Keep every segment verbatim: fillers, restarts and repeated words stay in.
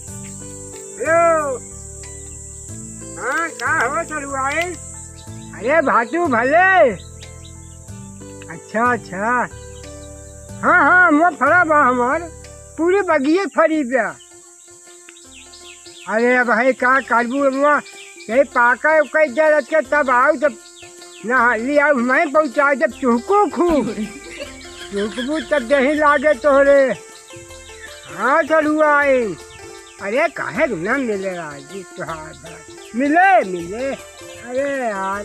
हेलो। हाँ, का हो सरुआइन? अरे भाटू भले। अच्छा, अच्छा। हाँ, हाँ, अमवा फरा बा हमार। पूरी बगिये फरी बा। अरे अब है का करबू अमवा? यही पाका उका इधर रख के तब आऊ, तब नहा लियाऊ, मैं पहुँचाई जब चुहकू खूब। चुहकबू तब देही लागे तोहरे। हाँ सरुआइन। अरे काहे के ना मिले राजी तोहार भाई? मिले, मिले। अरे यार,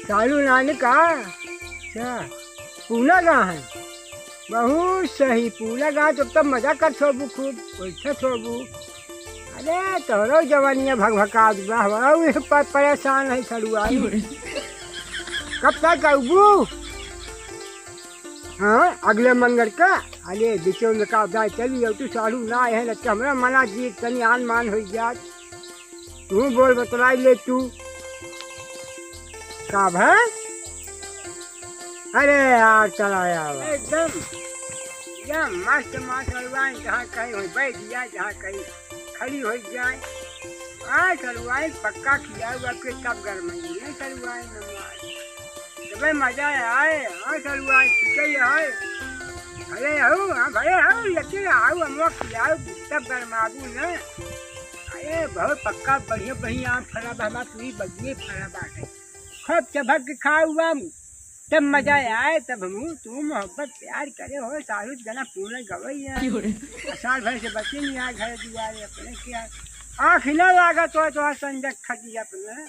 सालू नानी का? अच्छा, पूना कहाँ है? बहुत सही, पूना गाँव तब तब मजा करत होबू खूब, बैठत होबू। अरे तोहरो जवानिया भकभका दिबा, हमारा भी प-, परेशान है सरुआइन। कब तक अबू? हाँ, अगले मंगर का। अरे बिचो में का दाई चली जाऊ, तू साढ़ू ना आए है, लग हमरा मना जी तनी आन मान हो जात। तू बोल बतलाई ले तू। का भा? अरे यार, चला यार। एकदम या मस्त मस्त हलवाई, जहाँ कहीं हो बैठ जाए, जहाँ कहीं खड़ी हो जाए। हाँ, हलवाई पक्का खियाऊ, आपके तब गरमाई है हलवाई नमवा। तबे मजा आए। हाँ, हलवाई ठीक है। अरे हो, हाँ, भले हो, लेकिन आओ, अमवा खियाऊ, तब गरमाबू ना। अरे बहुत पक्का, बढ़िया बढ़िया आम फरा बा, हमार पूरी बगिये फरा बाटे। खूब चबक के खाऊ आम, तब मजा आए, तब हमहू तू मोहब्बत प्यार करे हो, सारू जना पूरे गवई है। क्यों रे? आ साल भर से बचे नहीं आ घर दुआरे अपने क्या। आँख ना लागत हो तो संजय खटिया अपने।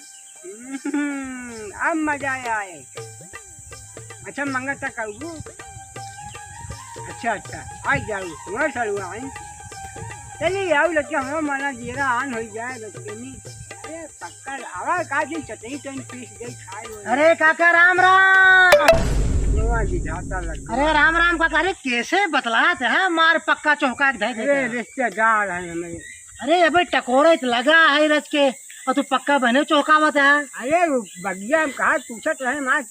हम्म, अब मजा आए। अच्छा, मंगल तक आऊ। अच्छा, अच्छा, आ जाऊ, वहाँ सरुआइन। चली आऊ, लेकिन हमरा मना जीरा आन हो जाए, बच्चे में। अरे, पक्का, आवा का दिन चटनी तो पीस दे, खाए वो। अरे, काका, राम, राम। गोवा की झाता लग गया। अरे, राम, राम, काका। अरे, कैसे बतलात है, मार पक्का चौका के धर अरे, देता। रिश्तेदार हैं हमारे। अरे, अबे टकोरा इत लगा है रच के, और तू पक्का बहने चौकावत है। अरे, वो बगिया हम कहा पूछत रहे, मार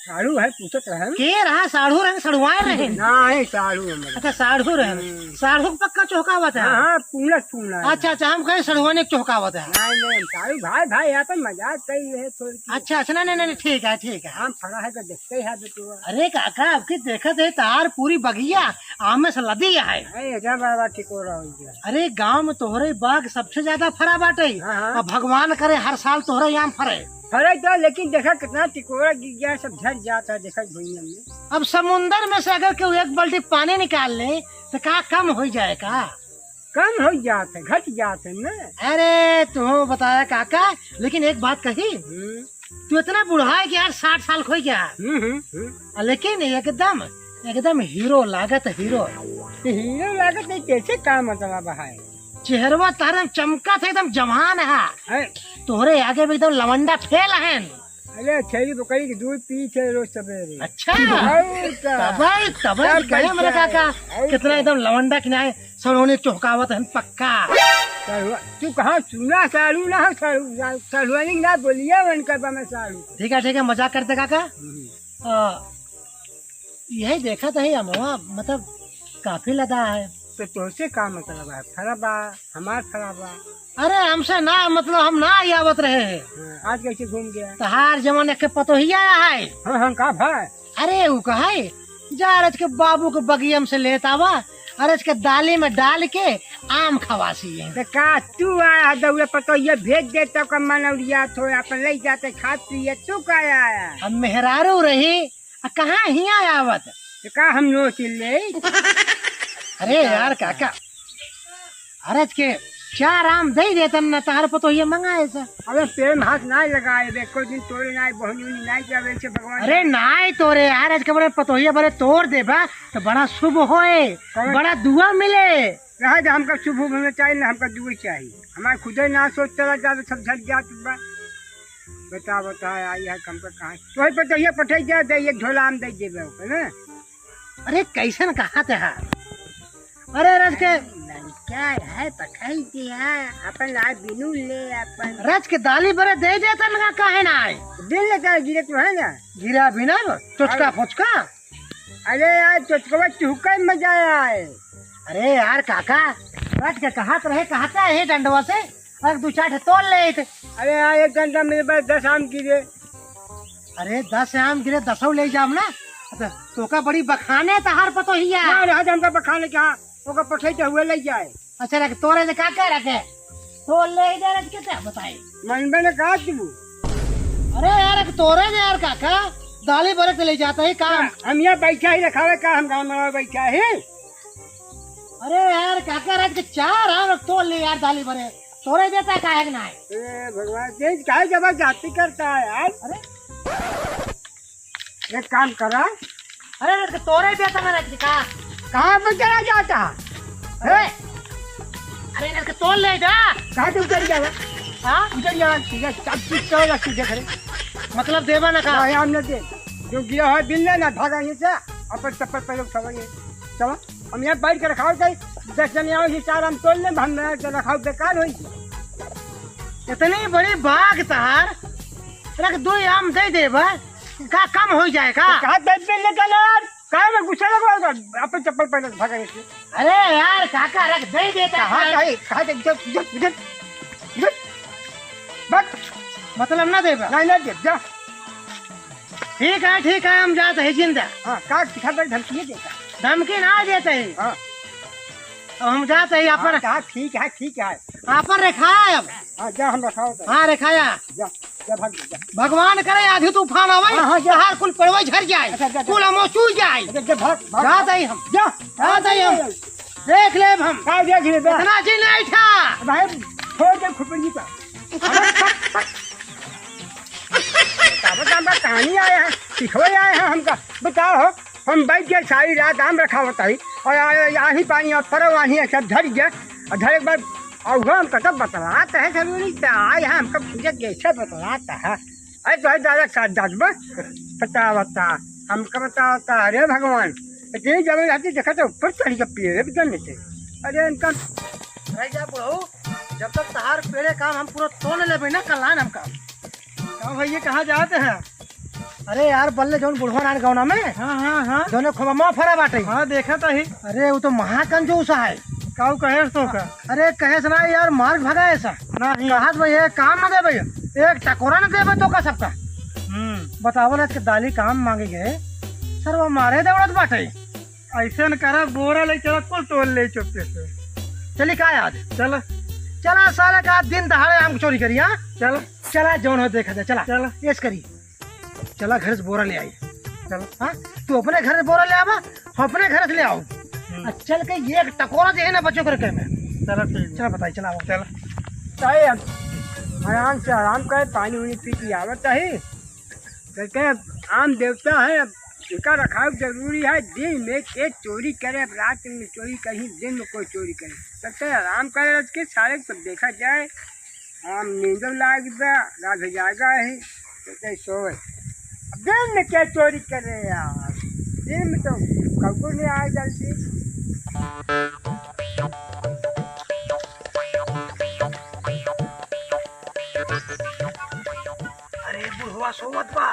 साढ़ू है पूछत रहे। के रहा? साढ़ू रहे, सढ़ुआए रहे? नहीं, साढ़ू हमारे। अच्छा, साढ़ू रहे। हम्म। साढ़ू के पक्का चौकावत है। हाँ, हाँ, पूनत, पूनत। अच्छा, अच्छा, हम कहे सढ़ुआने के चौकावत है। नहीं, नहीं, हम साढ़ू भाई, भाई, यहाँ पे मजाक करी है थोड़ी सी। अच्छा, अच्छा, नहीं, नहीं, नहीं, ठीक है, ठीक है। हम फरा है तो देखते हैं बेटुआ। अरे काका, अब की देखत है, तार पूरी बगिया आमे से लदी है। अरे, इधर बाबा टिकोरा हो गया। अरे, गाँव में तोहरे बाग सबसे ज्यादा फरा बाटे। हाँ, हाँ। अब भगवान करे हर साल तोहरे आम फरे। फरे तो, लेकिन देखा कितना टिकोरा गिर गया, सब झड़ जाता है, देखा भुइयां में। अब समुंदर में से अगर केहू एक बाल्टी पानी निकाल ले, तो का कम हो जाए का? कम हो जात है, घट जात है ना। अरे, तू बताया काका, लेकिन एक बात कही, हम्म। तू इतना बूढ़ा है कि यार साठ साल खो गया। हम्म, हम्म, हम्म। आ, लेकिन एकदम, एकदम हीरो लागत, हीरो। तो हीरो लागत नहीं, कैसे का मतलब है? चेहरवा तारम चमका था, एकदम जवान है। है। तोहरे आगे में एकदम लवंडा फेल है। अरे, छेरी बकरी के दूध पी थे रोज सवेरे। अच्छा। और का? तबई, तबई तब कहे मेरे कैसे? काका, और कितना का? एकदम लवंडा किनाए, सलोनी चौकावत हन पक्का। सलवा-, तू कहाँ सुना सालू ना हो, सालू, सा-, सलवानी ना बोलिए, मन करबा मैं सालू। ठीक है, ठीक है, मजाक करते काका। हम्म। आ, यही देखा था, ये अमवा, मतलब, काफी लदा है। तो तोसे का मतलब है? फरा बा, हमार फरा बा। अरे, हमसे ना, मतलब, हम ना आवत रहे हैं। हाँ, आज कैसे घूम गया? तहार जमाने के पतोहिया है। हाँ, हाँ, का भाई? अरे, उ कहे, जा रच के बाबू के बगियम से लेत आवा, अरच के दाली में डाल के आम खवासी है। तो का तू आया दौड़े पतोहिया भेज दे तो का मनौरिया थो अपन ले जाते खात पिए, तू का आया? अब मेहरारू रही, आ कहाँ हिया आवत? तो का हम नोच ले? अरे यार काका, अरच के चार आम दे देतन ना, तहार पतोहिया मंगाए से। अबे प्रेम हाथ ना लगाए बे, एको दिन तोरे ना बहनी उनी ना जावे से भगवान। अरे नाई तोरे यार, आज के बड़े पतोहिया बड़े तोड़ देबा तो बड़ा शुभ होए, कौन? बड़ा दुआ मिले। रहे दे, हमका शुभ होना चाहिए ना, हमका दुआ चाहिए। हमारे खुदे ना सोच चला जावे, सब झड़ जात बा। बता, बता, आई है हमका कहाँ? तोहे पतोहिया पठाई दे, दे, एक झोला आम दे देबे ओके ना। अरे कैसन कहा थे हा? अरे रच के लड़का है, पठाई दिया, अपन ला बिनू ले अपन। रच के दाली बरे दे देता ना, काहे ना आए? दिन लेता है, गिरे तो है ना। गिरा भी ना, चोचका अरे। फोचका। अरे यार, चोचकवा चुहका में मजा आए। अरे यार काका, रट के कहत रहे, कहत रहे डंडवा से, और दू चार ठे तोड़ लेइत। अरे यार, एक डंडा मेरे पास दस आम गिरे। अरे, दस आम गिरे, दसौ लेइ जाब ना। तो तोका बड़ी बखाने तहार पतोहिया। ना, ना, हमका बखाने क्या? ओका पठई के हुए लेइ जाए। अच्छा, रख, तोरे से का कह रखे? तोड़ लेइ दे, रख के क्या बताई? मनबे ने कहा तू? अरे यार, एक तोरे ने यार काका, दाली बरे के लेइ जात ही काम। हम यहाँ बैठा ही रखावे का, हम गाँव में बैठा ही। अरे यार, काका, रात के चार आम तोड़ ले यार, दाली बरे। तोरे देता काहे के नाहीं? ए भगवान, ये काहे जबरदस्ती करता है यार? अरे। एक काम करा। अरे, रात के तोरे देता ना, रात के का? कहाँ पे चला जाता? ए? अरे, रात के तोड़ ले जा। कहाँ से उतर जावा? हाँ? उतर जावा, सीधा, सब चीज तो रख, सीधे खड़े। मतलब देवा ना का? नहीं, हम नहीं दे। जो गिरा है, बिल लेना, भागा यहीं से। अपन चप्पल पहले उठावा ये। चलो। हम यहाँ बैठ के रखाओ जाई, दस जने आओ, ये चार आम तोड़ लें, हम यहाँ के रखाओ बेकार होई। इतनी बड़ी बाग तहार, रख दो आम दे देबा, का कम हो जाए का? तो कहा दस दिन लेकर यार, काहे में गुस्सा लगवा कर? अपन चप्पल पहले भागा इससे। अरे यार, काका रख दे देता कहा है। कहा, कहा दे, जब, जब, जब, जब, बस। मतलब ना देबा? नहीं, नहीं दे, जा। ठीक है, ठीक है, हम जात ही जिंदा। हाँ, काट दिखा दे, धमकी देता। धमकी ना देते ही। हाँ। अब हम जात ही अपन। हाँ, कहा, ठीक है, ठीक है। आपन रेखाया अब। हाँ, जा, हम रखाओ तो। हाँ, रेखाया। जा, जा, भाग जा, जा। भगवान करे आधी तूफान आवे, हाँ, हाँ, जा। तहार कुल पेड़वा झर जाए, अच्छा, जा, जा। कुल अमो चूर जाए। अच्छा, जा, भाग, भाग, जात भाग। ही हम। जा। जात ही हम। जा। देख लेब हम। का देख लेबा? इतना जी नहीं था। भाई, छोड़ दे खुपड़ी का। बताओ, बताओ, बताओ, कहानी आए हैं, सिखवे आए हैं हमका। बताओ हो, हम बैठ गए सारी रात आम रखावत ही, और आ-, आही पानी और परव आही है, सब झड़ गया। और झड़ के बाद, और वो हमका तो बतलात है जरूरी, तो आए हैं, हमका पूछे कैसे बतलात है। अरे तो है दादा का दादबा, बतावता, हमका बतावता, अरे भगवान, इतनी जमीन रहती, देखा तो ऊपर चढ़ के पेड़ भी जन लेते। अरे इनका रह जा बुढ़ऊ, जब तक तहार पेड़े काम हम पूरा तोड़ लेबे ना, कल्याण हमका। का भैया, कहाँ जात है? अरे यार, बल्ले जौन बुढ़वा नान गौना में, हाँ, हाँ, हाँ। जौने खोबा फरा बाटे। हाँ, देखा तो ही। अरे, वो तो महाकंजूस है। काऊ कहेस तो का? अरे, कहेस ना यार, मार भगाएस। नहीं। कहत भाई, ये काम ना देबे, एक टकोरा ना देबे तो का सबका। हम्म। बतावल आज के दाली काम मांगे गए, सरवा मारे दौड़त बाटे। ऐसे न करा, बोरा ले चला, कुल तोड़ ले चुपके से। चली का आज? चला। चला साले का दिन दहाड़े आम चोरी करी, हाँ? चला। चला, जौन हो देखा जाए, चला। चला। ऐस करी। चला घर से बोरा ले आई। चला। हाँ? तू अपने घर से बोरा ले आवा, हम अपने घर से ले आओ। हम्म। आ चल के ये एक टकोरा जे है ना बच्चों करके में। चला ठीक है। चला बताई, चला आओ। चला। ताई अब आराम से आराम करे, पानी उनी पी के आवत है। करके आम देवता है, अब इनका रखाव जरूरी है। दिन में के चोरी करे, अब रात में चोरी कहीं, दिन में कोई चोरी करे। तब तक आराम करे रख के सारे सब देखा जाए। आम नींदो लाग बा, रात हो जाएगा ही, तो तय सोए। अब दिन में क्या चोरी करे यार, दिन में तो कौको नहीं आए जल्दी। अरे बुढ़वा सोवत बा।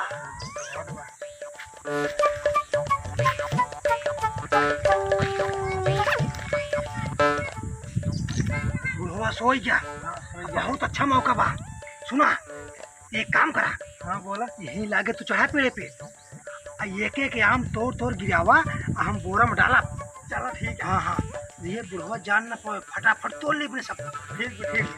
बुढ़वा सोई गया। हाँ, सोई गया। बहुत अच्छा मौका बा। सुना, एक काम करा। हाँ, बोला। यहीं लागे तू चढ़ा पेड़े पे। आ एक एक आम तोड़ तोड़ गिरावा, आ हम बोरा में डाला। चला ठीक है। हाँ, हाँ। ये बुढ़वा जान न पावे, फटाफट तोड़ ले अपने सब। ठीक बा, ठीक बा।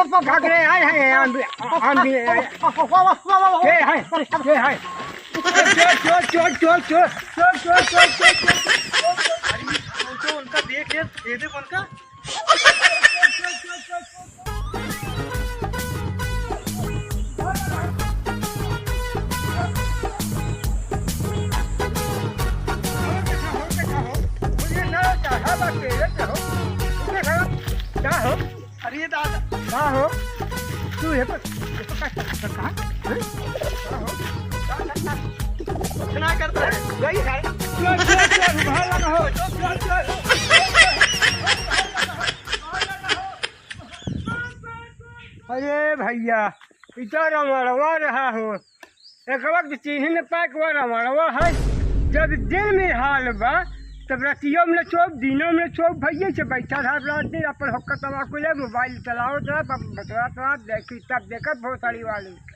पकड़े आए हैं, हम भी, हम भी आए। के है? के है? चोर, चोर, चोर। अरे, उनको, उनका देख ले, ये देख उनका। अरे दादा। का हो? तू ये पर, ये पर का, का, का? हैं? का हो? का, का, का? कुछ ना करता है। वही है। चल, चल, चल, भाग ना हो। चल, चल। अरे भैया, इधर रमड़वा रहा हो। एक वक्त चीन्ही न पाए के वो रमड़वा है। जब दिन में हाल बा, तब रतियों में चोप, दिनों में चोप, भैया से बैठा रहा रात दिन, अपन हुक्का तमाकू ले, मोबाइल चलाओ रहा, बतरा रहा, देखी तब देखत भोसड़ी वाली।